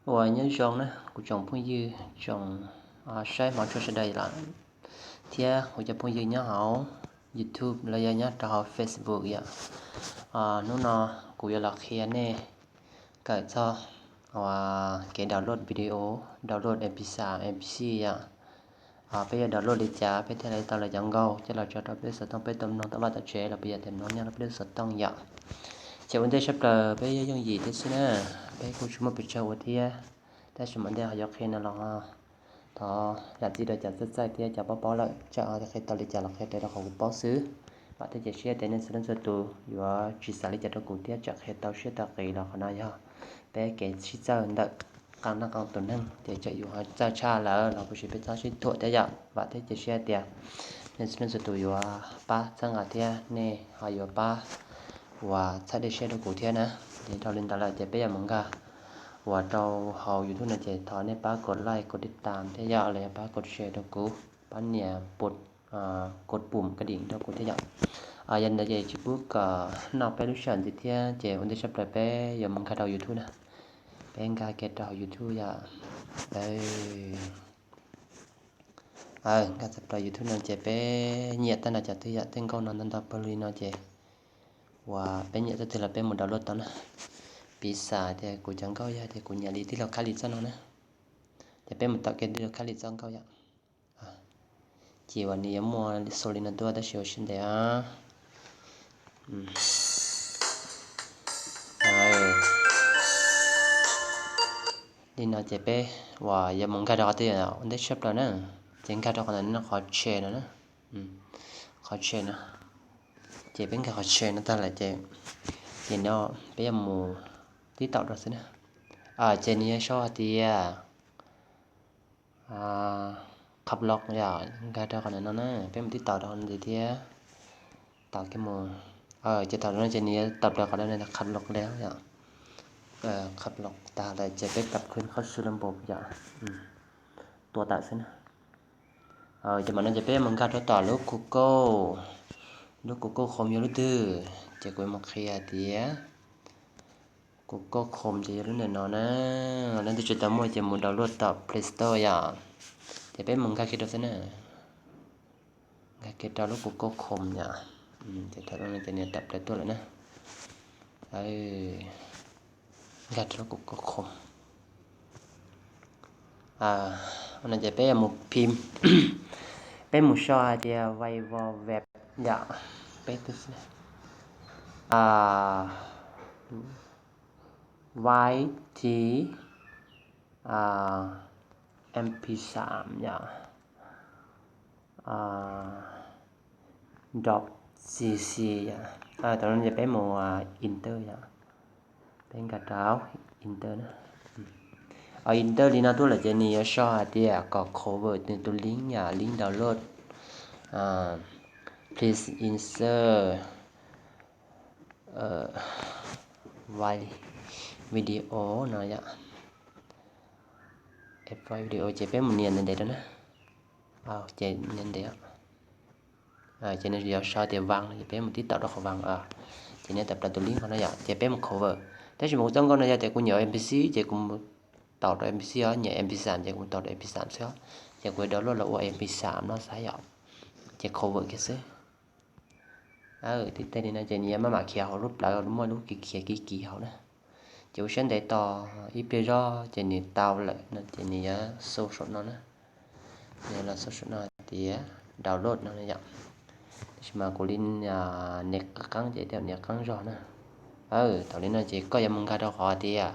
Ua nyob zoo na kuv tsoom phooj ywg tsoom saib hmov tshua sawv daws lawm, thiab kuv cov phooj ywg nyob hauv YouTube los yog nyob rau hauv Facebook yom. Hnub no kuv yuav los qhia nej kawm txog kev download video, download MP3, MP4 yom. Peb yuav download li cas peb thiaj li tau lawv cov nkauj coj los tso rau peb lub xov tooj peb tau mloog tau vaj tau tsev los peb yog tias mloog nyob rau peb lub xov tooj yom. Ces ua ntej tshaj plaws peb yuav yooj yim thiab xwb na, peb kuj tsis muaj pes tsawg ua thiab, tab sis mas ntej ho yuav qhia no los thov zam txim rau cov txawj txawj thiab cov paub paub lawm, tsam ho qhia tau li cas los qhia raws rau qhov kuv paub xwb. Vam thiab cia siab tias nej txhua leej txhua tus yuav tsis xav li cas rau kuv thiab tsam qhia tau siab tau qis los qhov no yog peb kev sib txawj ntawm qee leej qee tus neeg ces tsam yus ho txawj tshaj lawm los kuj sis peb txhob sib thuam thiab yom. Vam thiab cia siab tias nej txhua leej txhua tus yuav pab txhawb nqa thiab nej ho yuav pab uas txhawb dej siab rau kuv thiab na. Ces dhau li ntawd lawm ces peb yuav mus nkag uas rau hauv YouTube no ces thov nej pab kos like kos tib tam thiab yom, los yog pab kos share rau kuv, pab nias kos pum kab ding rau kuv thiab yom. Yog li ntawd ces tsis pub kom noj peb lub sij hawm ntxiv thiab ces ua ntej tshaj plaws peb yuav mus nkag rau YouTube na. Peb nkag kiag rau hauv YouTube yom. Nkag txog rau YouTube no ces peb nyiam tag nrho cov twg yom, tej nkauj no ntau ntau pawg li no ces uas peb nyiam txoj twg los peb mus download tau na. Piv xam tias kuv cov nkauj yog tias kuv nyiam li tij laug Khab Lis txoj no na, ces peb mus tau kiag tij laug Khab Lis txoj nkauj yom. Ces uas nws yuav muaj xu li no tuaj tab sis ua siab ntev. Li no ces peb uas yuav mus nkag rau qhov twg, ua ntej tshaj plaws na, ces nkag rau qhov ntawm no qhov tshe no na, qhov tshe no. Ces peb nkag qhov tshe no tag lawm ces, ces no peb yuav mus tib taum rau xwb na. Ces nws yuav sau hais tias qhab loj yom, nkag rau qhov ntawm no na, peb mus tib taum rau qhov ntawd thiab. Taum kiag mus, ces thaum no ces nws yuav taum rau qhov no qhab loj li yom. Qhab loj tag lawm ces peb kab khwb qhov su lab npau yom, tua tawm xwb na. Ces mam no ces peb mus nkag rau tom lub Google, lub Google Chrome yog lub twg, ces kuv mus qhia hais tias Google Chrome ces yog lub ntawm no na. Leej twg tsis tau muaj ces mus download tom Play Store yom. Ces peb mus nkag kiag rau xwb na. Nkag kiag rau lub Google Chrome yom. Ces thaum no ces nws tawm plaws tuaj lawm na. Nkag rau lub Google Chrome no ces peb yuav mus phim, peb mus sau hais tias Vivo Web yom, peb twb xwb, Y T M P xam yom, dot C C yom. Thaum no ces peb mus enter yom, peb nkag rau enter na. Enter li no tuaj lawm ces nws yuav sau hais tias kom cover nws tus link yom, link download, please insert video no yom. Video ces peb mus nias ntev ntev rau na. Ces nias ntev, ces nws yuav sau tias vang no ces peb mus tib taum rau qhov vang, ces nws tawm plaws tus link qhov no yom, ces peb mus cover. Tab sis mas kuv txoj nkauj no yog tias kuv nyiam M P six ces kuv mus taum rau M P six os, nyiam M P xam ces kuv mus taum rau M P xam xwb os. Ces kuv yuav download los ua M P xam no xav yom, ces cover kiag xwb. Tib teg li no ces nws yuav maj mam khiav hauv lub plawv, muaj lub kiv khiav kiv kiv hauv na. Ces ua siab ntev tos ib pliag zog ces nws tau lawm no ces nws yuav xu saum no na. Nws yuav los xu saum no hais tias download no yom. Tab sis mas kuv li nias qeeb qeeb ces thiaj nias qeeb zog na. Thaum li no ces koj yuav mus nkag rau qhov tias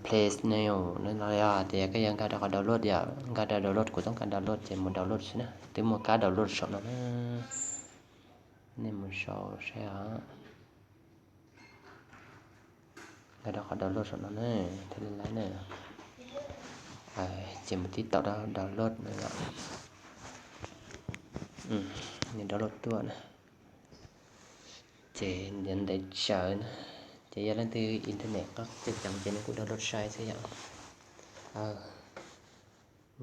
Play Now no los yog tias koj yuav nkag rau qhov download yom, nkag rau download, kuv toob kas download ces mus download xwb na, twb muaj kab download saum no na. Nej mus sau saib os. Nkag rau qhov download saum no na, thiaj li laib na. Ces mus tib taum rau download no yom. Nws download tuaj na. Ces ntev ntev tsawv na, ces yog leej twg internet qab ceev ceev ces nws kuj download sai xwb yom.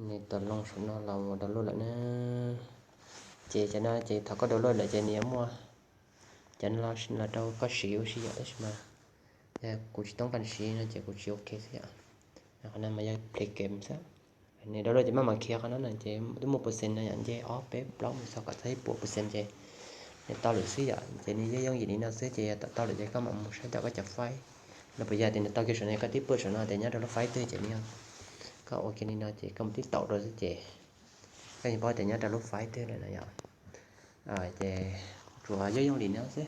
Nws tau loo saum no los mus download lawm na. Ces cov no ces thaum koj download lawm ces nws yuav muaj cov no los rau koj siv ua si yom, tab sis mas Kuv tsis toob kas siv no ces kuv tsis ok xwb yom. Qhov no mas yog play game xwb. Nws download ces maj mam khiav qhov no na ces twb muaj percent no yom, nce ob peb plaub mus txog kom txog ib puas percent ces nws tau lawm xwb yom. Ces nws yeej yooj yim li no xwb ces yog tau lawm ces koj mam mus saib tom koj cov file. Los puas yog tias nws tau kiag saum no koj twb pw saum no ces nyob rau lub file twg ces nws, koj ua kiag li no ces koj mus tib taum rau xwb ces koj yeej paub tias nyob rau lub file twg lawm no yom. Ces tsuas yooj yooj li no xwb,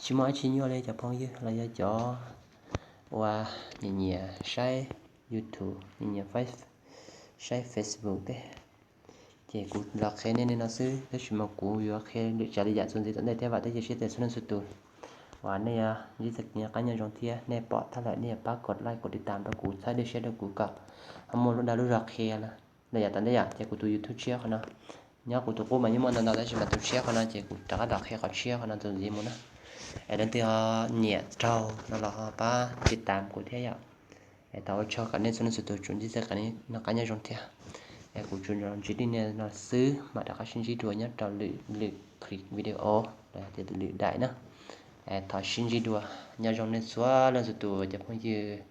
tsis muaj dab tsi nyuaj li cov phooj ywg los yog cov uas nyiam nyiam saib YouTube, nyiam nyiam saib Facebook tej. Ces kuv los qhia nej li no xwb, tab sis mas kuv yuav qhia lwm tsav li yam txuas ntxiv tom ntej thiab vam thiab cia siab tias txhua leej txhua tus uas nej yuav ntsib txoj kev noj qab nyob zoo thiab nej pom tag lawm nej yuav pab kom like kom tiv tam rau kuv, txhawb dej siab rau kuv kom ho muaj lub dag lub zog qhia na. Los yam tom ntej yom, ces kuv tus YouTube tshiab qhov no, nyob kuv tus qub mas yeej muaj ntau ntau tab sis mas tus tshiab qhov no ces kuv rov qab los qhia qhov tshiab qhov no txuas ntxiv mus na. Es leej twg ho nyiam raug no los ho pab tiv tam kuv thiab yom. Es thov ua tsaug kom nej txhua leej txhua tus tsuas ntsib txoj kev noj qab nyob zoo thiab. Es kuv tsuas ntsib li no xwb, mam rov qab sib ntsib dua nyob rau lwm lwm clip video los yog tias lwm daim na. Thov sib ntsib dua, nyob zoo nej txhua leej txhua tus cov phooj ywg.